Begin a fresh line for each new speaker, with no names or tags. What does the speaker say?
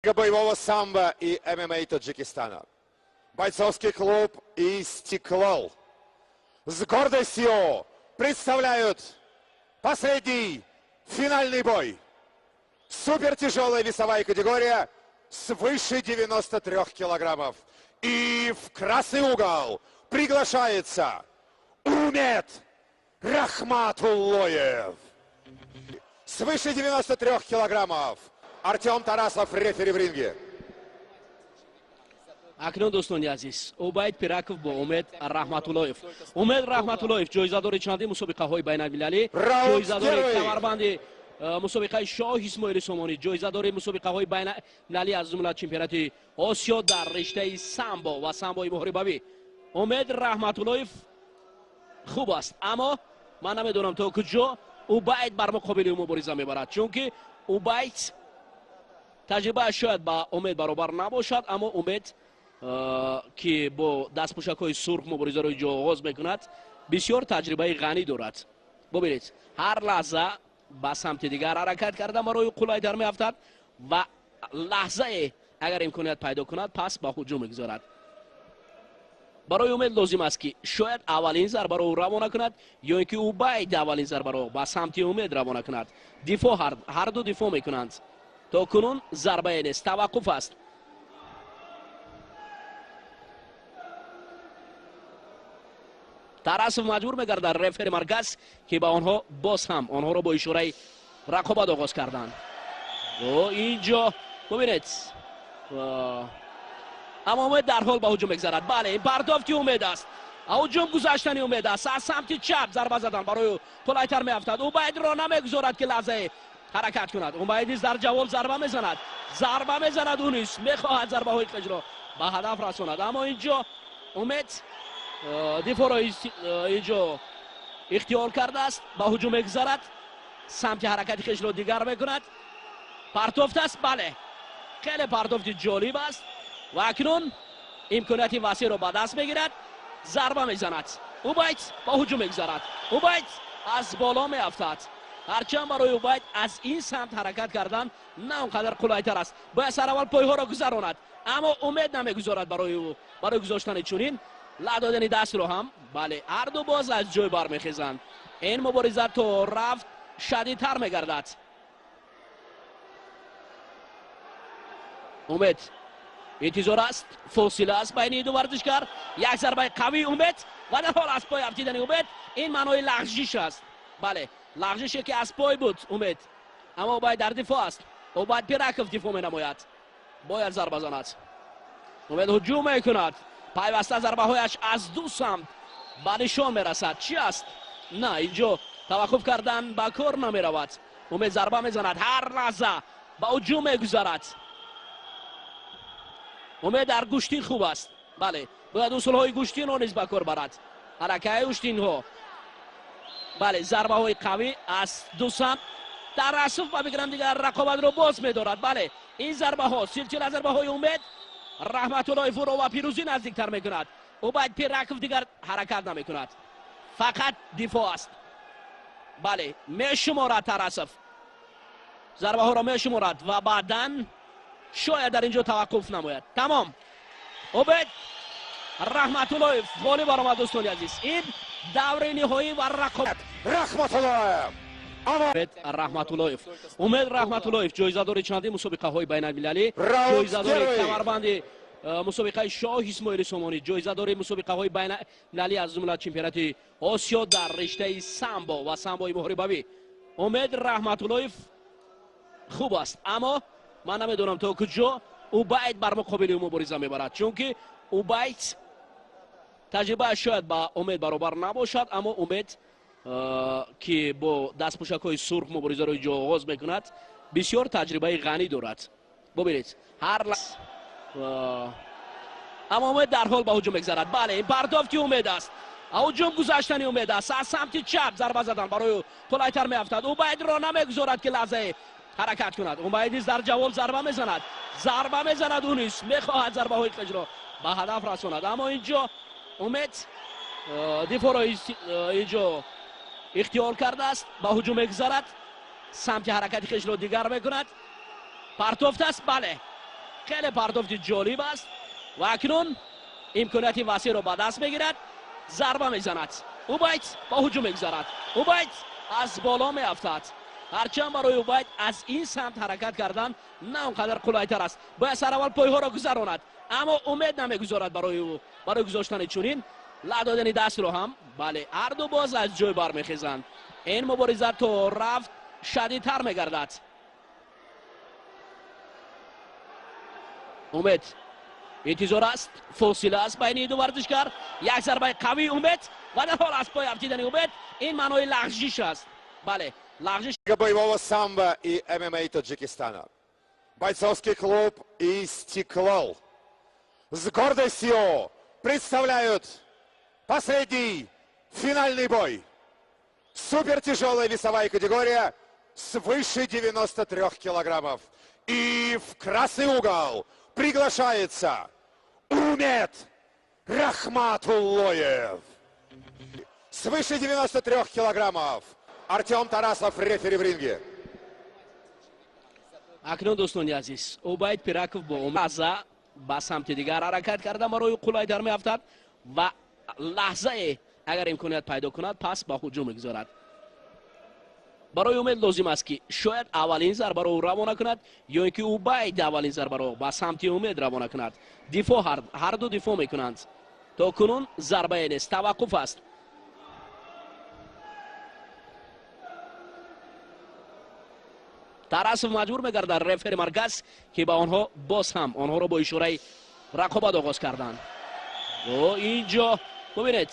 Боевого самбо и ММА Таджикистана. Бойцовский клуб «Истиклол» с гордостью представляют последний финальный бой. Супертяжелая весовая категория свыше 93 килограммов. И в красный угол приглашается Умед Рахматуллоев. Свыше 93 килограммов. Артем Тарасов, рефери в ринге.
Акнун, дӯстони азиз, Убайд Пираков бо Умед Раҳматуллоев. Умед Раҳматуллоев ҷоизадори чандин мусобиқаҳои байналмилалӣ, ҷоизадори камарбанди мусобиқаи Шоҳ Исмоили Сомонӣ, ҷоизадори мусобиқаҳои байналмилалӣ, аз ҷумла чемпионати Осиё дар риштаи самбо ва самбои муҳорибавӣ. Умед Раҳматуллоев хуб аст, аммо ман намедонам, то куҷо Убайд бар муқобили ӯ мубориза мебарад, чунки Убайд таҷрибааш шояд ба Умед баробар набошад, аммо Умед, ки бо дастпӯшакҳои сурх муборизаро инҷо оғоз мекунад, бисёр таҷрибаи ғанӣ дорад. Бубинед, ҳар лаҳза ба самти дигар ҳаракат карда, барои қулайтар меафтад ва лаҳзае агар имконият пайдо кунад, пас ба ҳуҷум мегузорад. Барои Умед лозим аст, ки шояд аввалин зарбаро ӯ равона кунад ё ин ки Убайд аввалин зарбаро ба самти Умед равона кунад. Дифоъ, ҳарду дифоъ мекунанд. То кунун зарбае нест, таваққуф аст. Тарасов маҷбур мегардад, рефери марказ, ки ба онҳо боз ҳам онҳоро бо ишораи рақобат оғоз карданд. Инҷо бубинед, аммо Умед дарҳол ба ҳуҷум мегзарад. Бале, ин пардофти Умед аст, ҳуҷум гузаштани Умед аст. Аз самти чап зарба задан, барои қулайтар меафтад. Убайдро намегузорад, ки лаҳзае ҳаракат кунад. Убайд низ дар ҷавоб зарба мезанад, зарба мезанад. Ӯ низ мехоҳад зарбаҳои хешро ба ҳадаф расонад, аммо инҷо Умед дифоъро инҷо ихтиёр кардааст, ба ҳуҷум мегузарад, самти ҳаракати хешро дигар мекунад. Партофт аст, бале, хеле партофти ҷолиб аст ва акнун имконияти васеъро ба даст мегирад, зарба мезанад. Убайд ба ҳуҷум мегузарад, Убайд аз боло меафтад. Ҳарчанд барои Убайд аз ин самт ҳаракат кардан на он қадар қулайтар аст, бояд сараввал пойҳоро гузаронад, аммо Умед намегузорад барои ӯ барои гузоштани чунин ла додани дастро ҳам. Бале, ҳарду боз аз ҷой бармехезанд. Ин мубориза то рафт шадидтар мегардад. Умед интизор аст, фосила аст байни ду варзишгар. Як зарбаи қавии Умед ва дарҳол аз пой афтидани Умед, ин маънои лағжиш аст. Бале, лағжише, ки аз пой буд Умед, аммо Убайд дар дифоъ аст. Убайд Пираков дифоъ менамояд, бояд зарба занад. Умед ҳуҷум мекунад пайваста, зарбаҳояш аз ду самт ба нишон мерасад. Чӣ аст? На, инҷо таваққуф кардан ба кор намеравад. Умед зарба мезанад, ҳар лаҳза ба ҳуҷум мегузарад. Умед дар гӯштин хуб аст. Бале, бояд усулҳои гӯштинро низ ба кор барад, ҳаракаи гӯштинҳо. Бале, зарбаҳои қавӣ аз ду самт. Тарасов ба фикрам дигар рақобатро боз медорад. Бале, ин зарбаҳо, силсила зарбаҳои Умед Раҳматуллоев ӯро ба пирӯзӣ наздиктар мекунад. Убайд Пираков дигар ҳаракат намекунад, фақат дифоъ аст. Бале, мешуморад Тарасов, зарбаҳоро мешуморад ва баъдан шояд дар ин ҷо таваққуф намояд. Тамом, Убайд Раҳматуллоев ғолиб баромад. Дӯстони азиз, ин даври ниҳоӣ ва рақобат.
Раҳматуллоев.
Умед Раҳматуллоев, Умед Раҳматуллоев ҷоизадори чандин мусобиқаҳои байналмилалӣ, ҷоизадори камарбанди мусобиқаи Шоҳ Исмоили Сомонӣ, ҷоизадори мусобиқаҳои байналмилалӣ, аз ҷумла чемпионати Осиё дар риштаи самбо ва самбои муҳорибавӣ. Умед Раҳматуллоев хуб аст, аммо ман намедонам, то куҷо Убайд бар муқобили ӯ мубориза мебарад, чунки Убайд таҷрибааш шояд ба Умед баробар набошад, аммо Умед, ки бо дастпӯшакҳои сурх муборизаро инҷо оғоз мекунад, бисёр таҷрибаи ғанӣ дорад. Бубинед, ҳар аммо Умед дарҳол ба ҳуҷум мегузарад. Бале, ин пардофти Умед аст, ҳуҷум гузаштани Умед аст. Аз самти чап зарба задан, барои қулайтар меафтад. Убайдро намегузорад, ки лаҳзае ҳаракат кунад. Убайд низ дар ҷавоб зарба мезанад, зарба мезанад. Ӯ низ мехоҳад зарбаҳои хешро ба ҳадаф расонад, аммо инҷо Умед дифоъро инҷо ихтиёр кардааст, ба ҳуҷум мегузарад, самти ҳаракати хешро дигар мекунад. Партофт аст, бале. Хеле пардохти ҷолиб аст ва акнун имконияти васеъро ба даст мегирад. Зарба мезанад. Убайд ба ҳуҷум мегузарад. Убайд аз боло меафтад. Ҳарчанд барои Убайд аз ин самт ҳаракат кардан на он қадар қулайтар аст. Бояд сараввал пойҳоро гузаронад, аммо Умед намегузорад барои ӯ барои гузоштани чунин ла додани дастро ҳам. Бале, ҳарду боз аз ҷой бармехезанд. Ин мубориза то рафт шадидтар мегардад. Умед интизор аст, фосила аст байни ду варзишгар. Як зарбаи қавии Умед ва дар ҳол аз пой афтидани Умед ин маънои лағжиш аст. Бале, лағжиш.
Боевого самбо и ММА Таджикистана. Бойцовский клуб «Истиклол» с гордостью представляют последний финальный бой. Супертяжелая весовая категория свыше 93 килограммов. И в красный угол приглашается Умед Рахматуллоев. Свыше 93 килограммов. Артем Тарасов, рефери в ринге.
Акнун, дӯстони азиз, Убайд Пираков бо лаҳза ба самти дигар ҳаракат карда барои қулайтар меафтад ва лаҳзае агар имконият пайдо кунад, пас ба ҳуҷум мегузорад. Барои Умед лозим аст, ки шояд аввалин зарбаро ӯ равона кунад ё ин ки Убайд аввалин зарбаро ба самти Умед равона кунад. Дифоъ, ҳарду дифоъ мекунанд. То кунун зарбае нест, таваққуф аст. Тарасов маҷбур мегардад, рефери марказ, ки ба онҳо боз ҳам онҳоро бо ишораи рақобат оғоз карданд. О, инҷо бубинед.